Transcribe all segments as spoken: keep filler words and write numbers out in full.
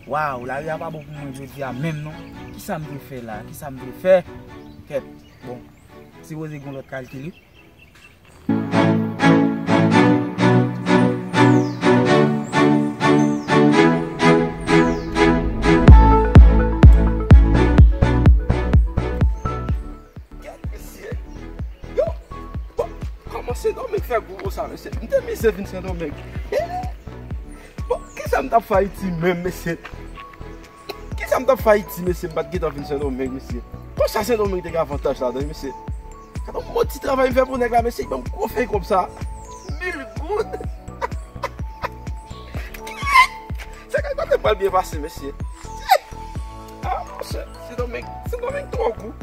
Waw, lari a pa bon pou mwen jodi a menm non. Kisa m dwe fè la? Kisa m dwe fè? Kèt, bon, sipoze gen lòt kalkil wi. Gad mesye. Yo, bon, kòman Sendomeng fè gou konsa mesye? M te mize vin Sendomeng. Bon, kisa m t ap fè Ayiti menm mesye? Kisa m t ap fè Ayiti mesye? M pa t gentan vin Sendomeng mesye. Konsa Sendomeng te gen avantaj ladan mesye. Gade yon moti travay m fè pou nèg la mesye, li ban m gwo fèy kòb sa. Mil goud. Se kèk kote m pral byen pase mesye. Ah monchè, Sendomeng, Sendomeng twò gou.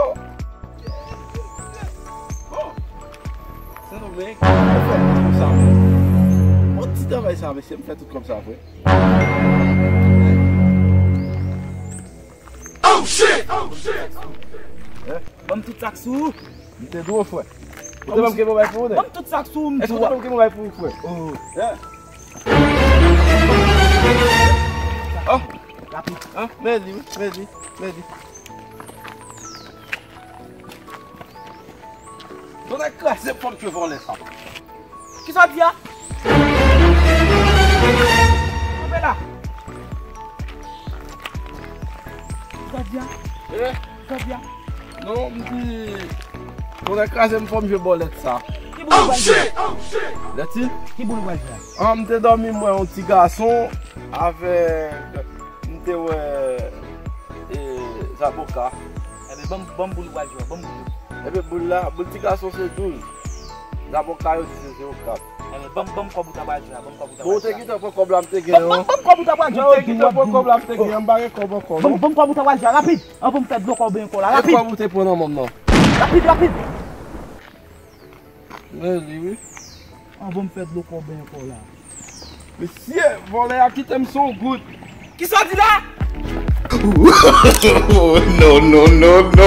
Oh. Bon. Sendomeng, mwen fè tout kòb sa. Bon ti travay sa mesye, m fè tout kòb sa vre. Oh shit! Oh shit! Ban m tout sa k sou ou. M te di w frè. Ou te ban m kenbe bay pou ou nèg? Ban m tout sa k sou ou, m di w. Èske ou te ban m kenbe bay pou ou frè? Oh. Yeah. Oh. Rapid. Hein? Mèsi, mèsi, mèsi. Tonnè kraze m fò m tchwe vòlè sa. Kisa w di a? Kanpe la. Kisa w di a? Eh? Kisa w di a? Non, m di, tonnè kraze m fò m jwe bòlèt sa. Ki boul ou pral jwe? Lèti? Ki boul ou pral jwe a? Ah, m te dòmi m wè yon ti gason avèk, m te wè, e, zaboka. Ebyen, ban m, ban m boul ou pral jwe a, ban m boul ou. Ebyen, boul la, boul ti gason se douz. Zaboka yo di se zewo kat. Ebyen, ban m, ban m kòb ou ta pral jwe a, ban m kòb ou ta pral jwe a. Bon, ou te gentan pran kòb la, m te gen. Ban m, ban m, ban m kòb ou ta pral jwe a, rapid. Ou te gentan pran kòb la, m te gen, m pa gen kòb ankò, non. Ban m, ban m kòb ou ta pral jwe a, rapid. Anvan m fè dlo kòb ankò la, rapid. E kòb ou te pran nan men m nan? Rapid, rapid. Men li wi. Anvan m fè dlo kòb ankò la. Mesye, vòlè a kite m san goud. Kisa w di la? No, no, no, no.